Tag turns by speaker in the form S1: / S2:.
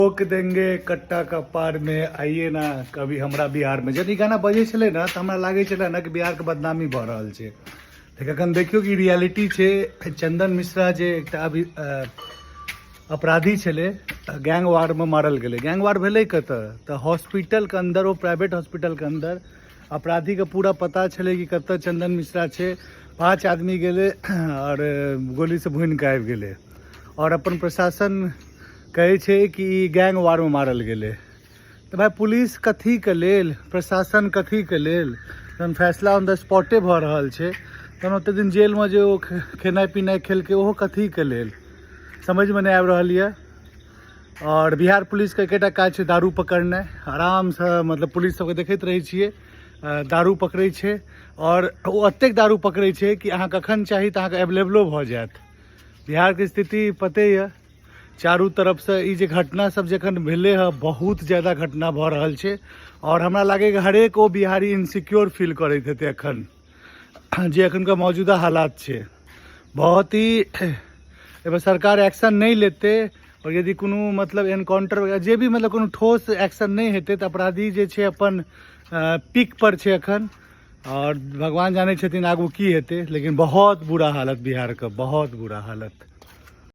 S1: ठोक देंगे कट्टा कपार में, आइए ना कभी हमरा बिहार में। जब ई गाना बजै छलै ने तऽ हमरा लागै छलै ने कि बिहारके बदनामी भऽ रहल छै। लेकिन एखन देखियौ कि रियलिटी छै। चंदन मिश्रा जे एकटा अभी अपराधी छलै, गैंग वारमे मारल गेलै। गैंग वार भेलै कतऽ? तऽ हॉस्पिटलके अन्दर, ओ प्राइवेट हॉस्पिटलके अन्दर। अपराधीके पूरा पता छलै कि कतऽ चंदन मिश्रा छै। 5 आदमी गेलै आओर गोलीसँ भुनि कऽ आबि गेलै। आओर अपन प्रशासन कहै छै कि ई गैंग वारमे मारल गेलै। तऽ भाइ, पुलिस कथीके लेल, प्रशासन कथीके लेल, जहन फैसला ऑन the स्पॉटे भऽ रहल छै, तहन ओतेक दिन जेलमे जे ओ खेनाइ पिनाइ खेलकै, ओहो कथीके लेल, समझमे नहि आबि रहल यऽ। आओर बिहार पुलिसके एकेटा काज छै, दारू पकड़नाइ। आरामसँ मतलब पुलिस सबके देखैत रहै छियै, दारू पकड़ै छै आओर ओ एतेक दारू पकड़ै छै कि अहाँ कखन चाही तऽ अहाँके एवेलेबलो भऽ जायत। बिहारके स्थिति पते यऽ चारू तरफसँ। ई जे घटना सब जखन भेलै हँ, बहुत ज्यादा घटना भऽ रहल छै आओर हमरा लागैए हरेक ओ बिहारी इनसिक्योर फील करैत हेतै एखन, जे एखनका मौजूदा हालात छै। बहुत ही एहिपर सरकार एक्शन नहि लेतै आओर यदि कोनो मतलब एनकाउंटर वगैरह जे भी, मतलब कोनो ठोस एक्शन नहि हेतै, तऽ अपराधी जे छै अपन पीक पर छै एखन आओर भगवान जानै छथिन आगू की हेतै। लेकिन बहुत बुरा हालत बिहारके, बहुत बुरा हालत।